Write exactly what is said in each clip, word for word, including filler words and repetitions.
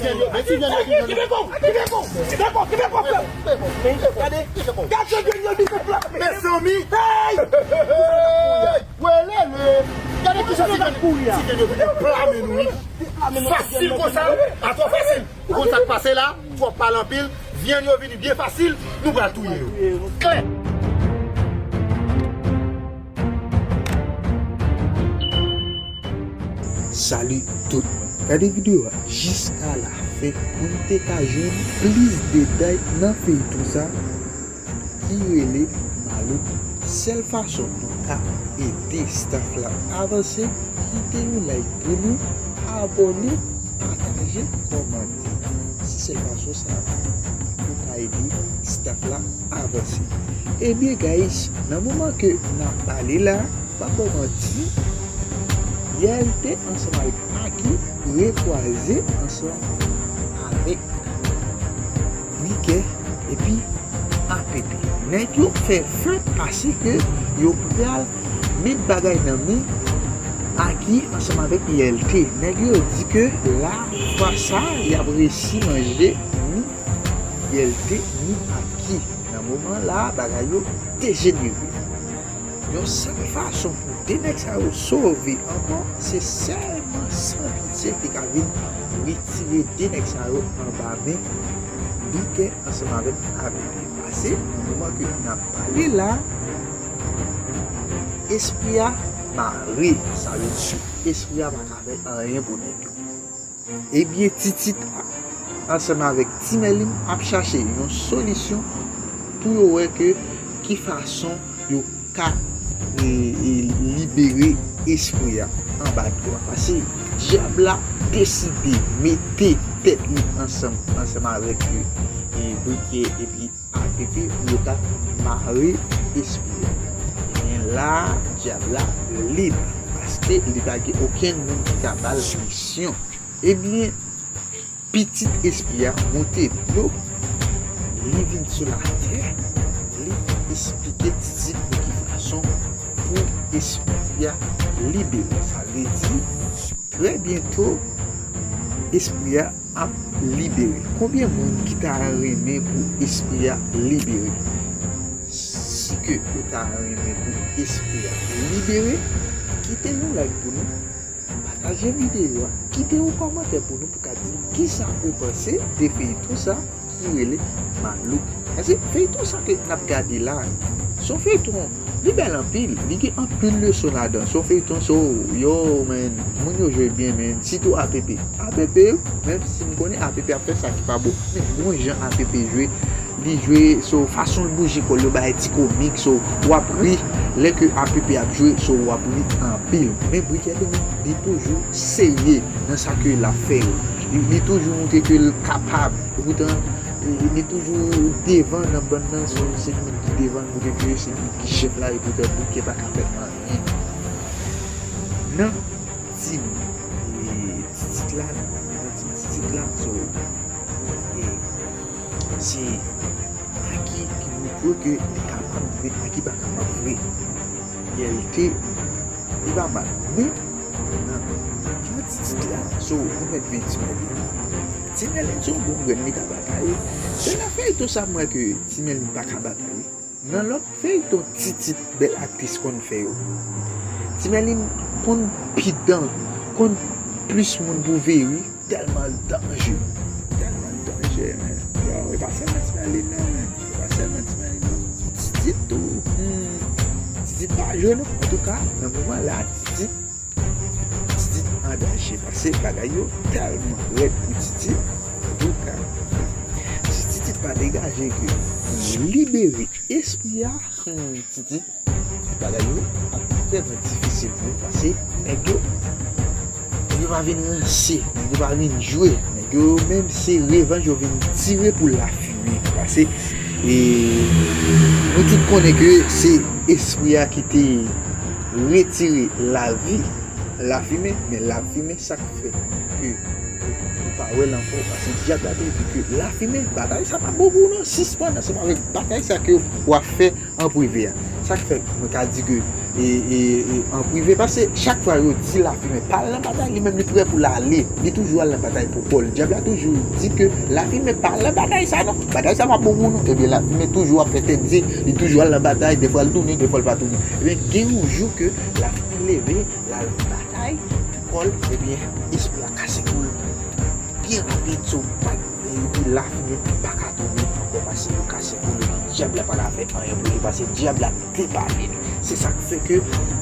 Vyen yo, men si vyen yo, vyen yo. Mezanmi! Welele! Gade ki jan ti vyen yo vin pla men nou, wi. Fasil konsa, a twò fasil. Ou konn sa k pase la? Twòp pale anpil. Vyen yo vini byen fasil, nou pral touye yo. Klè! Salut tout moun. Gade videyo a jiska la fen pou n te ka jwenn plis detay nan feyton sa ki rele Malouk. Sèl fason nou ka ede staff la avanse, kite yon like pou nou, abòne, pataje, kòmante. Se sèl fason sa nou ka ede staff la avanse. Ebyen guys, nan moman ke n ap pale la, pa ba w manti, Y L T ansanm avèk Aki rekwaze ansanm avèk Brikè epi A P P. Nèg yo fè fè pase ke yo pral met bagay nan men Aki ansanm avèk Y L T. Nèg yo di ke la fwa sa y ap resi manje ni Y L T ni Aki. Nan moman la bagay yo dejenere. Yon sèl fason pou de nèg sa yo sove ankò, se sèlman san pitye ki ka vin retire de nèg sa yo anba men Brikè ansanm avèk A P P. Pase, nan moman ke n ap pale la, espri a mare, sa vle di espri a pa ka fè anyen pou nèg yo. Ebyen, Titit ansanm avèk Ti Mèlin ap chache yon solisyon pou yo wè ke ki fason yo ka e, e, libere espri a anba dlo a. Pase dyab la deside mete tèt li ansanm, ansanm avèk e, Brikè epi A P P pou yo ta mare espri a. Ebyen la, dyab la lib, paske li pa gen okenn moun ki ka ba l misyon. Ebyen, pitit espri a monte dlo, li vin sou latè, li esplike Titit pou ki fason pou espri a libere. Sa vle di, trè byento, espri a ap libere. Konbyen moun ki ta renmen pou espri a libere? Si ke ou ta renmen pou espri a libere, kite yon like pou nou, pataje videyo a, kite yon kòmantè pou nou pou ka di kisa ou panse de feyton sa ki rele Malouk. Paske feyton sa ke n ap gade la, se yon feyton, li bèl anpil, li gen anpil leson ladan. Se yon feyton, so, yo, man, moun yo jwe byen, man, sitou A P P. A P P, menm si m konnen A P P ap fè sa ki pa bon, men bon jan A P P jwe, li jwe, so, fason l bouje kò l yo, bay ti komik, so, w ap ri, lè ke A P P ap jwe, so, w ap ri anpil. Men Brikè li menm, li toujou serye nan sa ke l ap fè yo. Li, li toujou montre ke l kapab. Epoutan, li, li toujou devan nan bann nan, so, se li menm ki devan, montre ke se li ki chèf la, epoutan Brikè pa ka fè anyen. Nan tim, e, Titit la, nan tim Titit la, so, e, se Aki ki montre ke li kapab, men Aki pa kapab vre. Y L T, li pa mal. Men, nan, nan Titit la, so, ou mèt vin Ti Mèlin. Ti Mèlin se yon bon grenn, li ka bataye. Se nan feyton sa m wè ke Ti Mèlin pa ka bataye. Nan lòt feyton Titit bèl aktris konn fè yo, Ti Mèlin konn pi dan, konn plis moun pou veye, wi. Tèlman l danje. Tèlman l danje, men. Yo, e pa sèlman Ti Mèlin non, men. E pa sèlman Ti Mèlin non. Titit tou. Hmm. Titit pa jwe non. Antouka, nan moman la, Titit, Titit an danje. Paske bagay yo tèlman rèd pou Titit. Antouka, si Titit pa degaje ke libere espri a, hmm, Titit, bagay yo ap vrèman difisil pou ou, paske nèg yo, nèg yo pa vin ranse, nèg yo pa vin jwe, nèg yo menm se revanj yo vin tire pou lafimen, paske, e, nou tout konnen ke se espri a ki te retire lavi lafimen, men lafimen sa k fè ke ou pa wè l ankò, paske dyab la te di ke lafimen, batay sa pa bon pou ou non, sispann ansanm avèk batay sa ke w ap fè an prive a. Sa k fè mwen ka di ke e, e, e, an prive, paske chak fwa yo di Lafimen pa al nan batay, li menm li prè pou l ale. Li toujou al nan batay pou kò l. Dyab la toujou di ke Lafimen pa al nan batay sa non. Batay sa pa bon pou nou. Ebyen, Lafimen toujou ap fè tèt di, li toujou al nan batay, defwa l tounen, defwa l pa tounen. Ebyen, gen yon jou ke Lafimen leve, l al batay pou kò l, ebyen, espri a kase kou l byen rapid, so, pa, epi Lafimen pa ka tounen ankò, paske yo kase kou l, epi dyab la pa ka fè anyen pou li, paske dyab la te pale l. Se sa k fè ke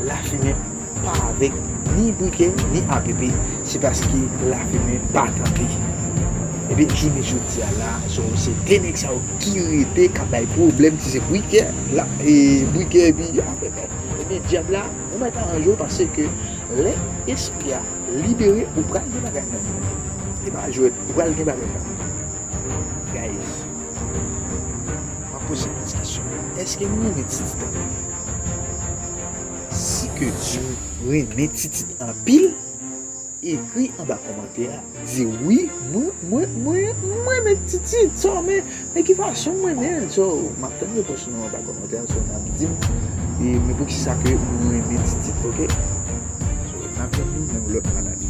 Lafimen pa avèk ni Brikè, ni A P P, se paske Lafimen pa tande. Epi jounen jodi a la, so, se de nèg sa yo ki rete k ap bay pwoblèm, ki se Brikè, la, e Brikè epi A P P. Ebyen, dyab la, yon bagay pa ranje w, paske lè espri a libere, ou pral gen bagay nan men w. E pa jwèt, ou pral gen bagay nan men w. Guys, m ap poze yon ti kesyon. Èske nou renmen Titid anpil? Si ke nou renmen Titid anpil, ekri anba kòmantè a, di wi, mwen, mwen, mwen, mwen renmen Titid, sa, men, men ki fason mwen renmen l, so, m ap tann repons nou anba kòmantè a, so, n ap di m, e, men poukisa ke nou renmen Titid, oke? So, n ap jwenn nou nan yon lòt analiz.